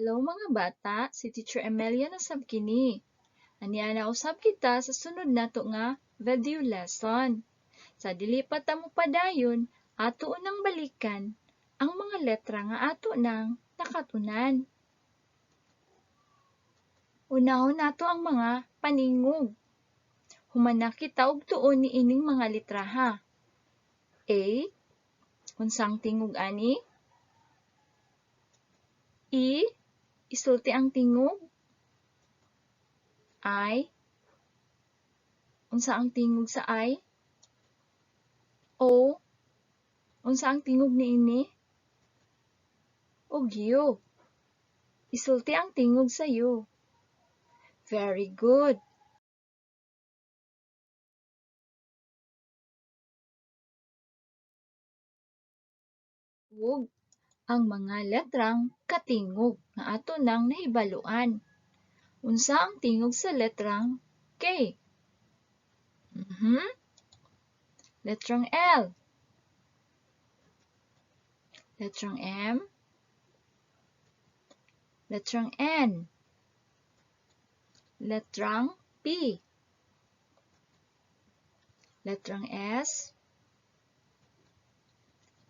Hello mga bata, si Teacher Emelia na sab kini. Ania na usab kita sa sunod nato nga video lesson. Sa dili pa ta mopadayon, ato unang balikan ang mga letra nga ato nang nakatunan. Unahon nato ang mga paningog. Human na kita og tuon niining mga litraha. A, unsang tingog ani? E, isulti ang tingog. I, unsa ang tingog sa I? O, unsa ang tingog niini? Ug U, isulti ang tingog sa U. Very good. Ug ang mga letrang katingog nga ato nang nahibaluan. Unsa ang tingog sa letrang K? Letrang L. Letrang M. Letrang N. Letrang P. Letrang S.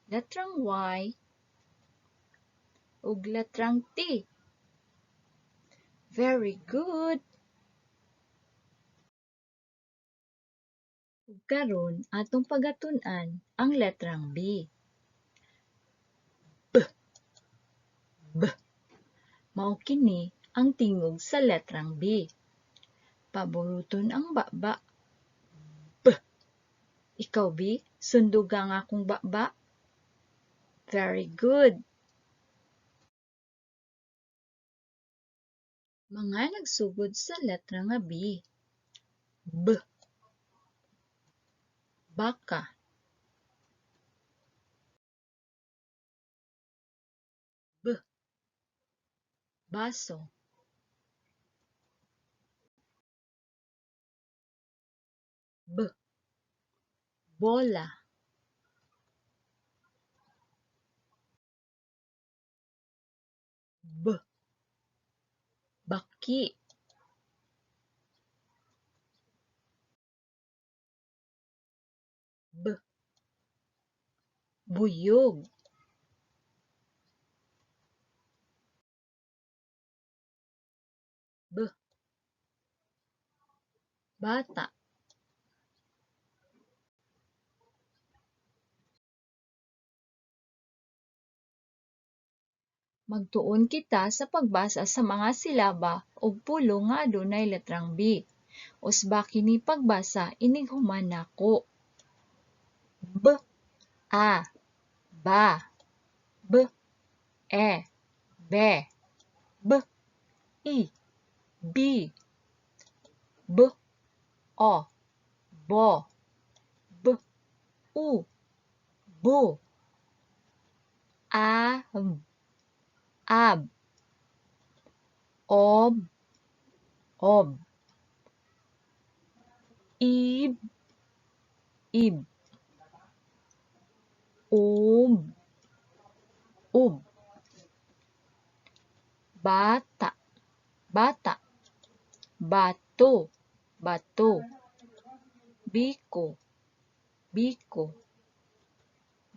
Letrang Y. Ug letrang T. Very good! Ug karon atong pagatun-an ang letrang B. B. B. Mao kini ang tingog sa letrang B. Paboruton ang baba. B. Ikaw B, sunduga ang akong baba. Very good! Mga nagsugod sa letra nga B. B. Baka. B. Baso. B. Bola. B. Baki. B. Buyog. B. Bata. Magtuon kita sa pagbasa sa mga silaba ug pulong nga adunay letrang B. Usba kini pagbasa inig human nako. B, A, ba, B, E, be, B, I, bi, B, O, bo, B, U, bu, A, B, ab, ob, ob, ib, ib, ub, ub, bata, bata, bato, bato, biko, biko,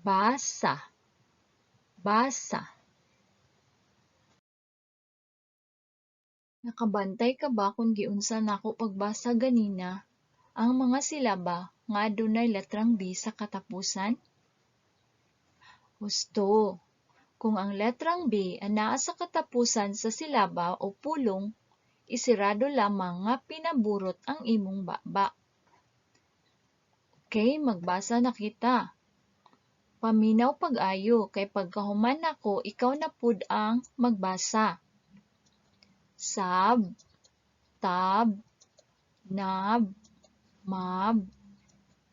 basa, basa. Nakabantay ka ba kung giunsa nako pagbasa ganina ang mga silaba nga adunay letrang B sa katapusan? Husto! Kung ang letrang B anaa sa katapusan sa silaba o pulong, isirado lamang nga pinaburot ang imong baba. Okay, magbasa na kita. Paminaw pag-ayo kay pagkahuman nako ikaw na pud ang magbasa. Sab, tab, nab, mab,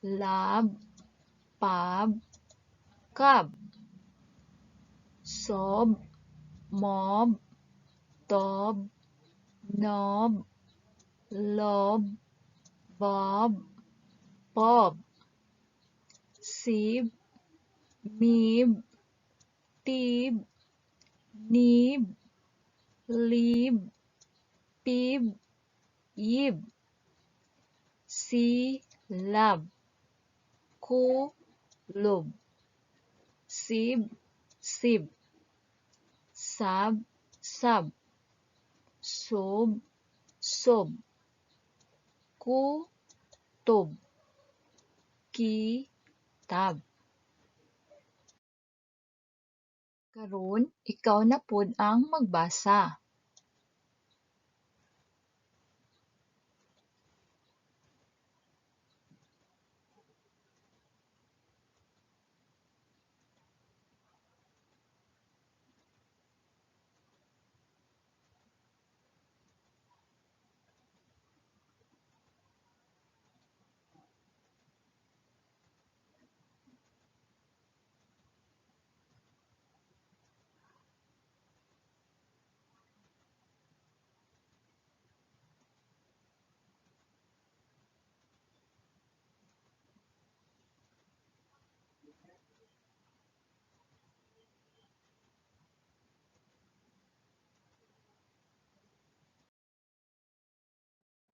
lab, pab, kab. Sob, mob, tob, nob, lob, bob, pob. Sib, mib, tib, nib, Lib, pib, yib. Silab, kulob. Sib, sib. Sab, sab. Sob, sob. Kutob. Kitab. Karon, ikaw na pod ang magbasa.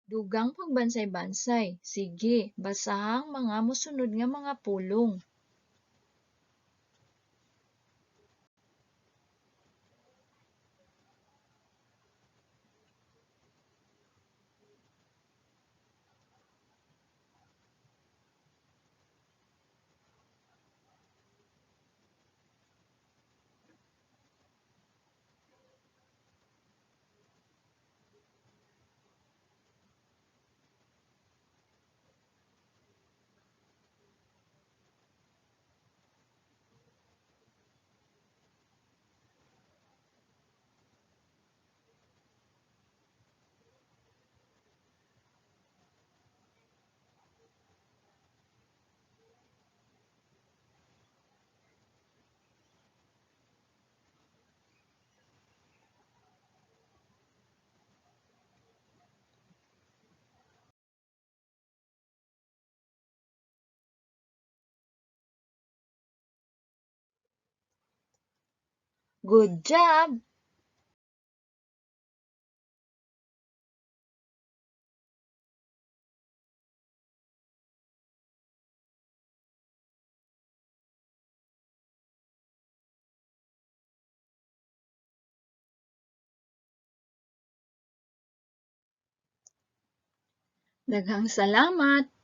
Dugang pagbansay-bansay. Sige, basaha ang mga mosunod nga mga pulong. Good job! Daghang salamat!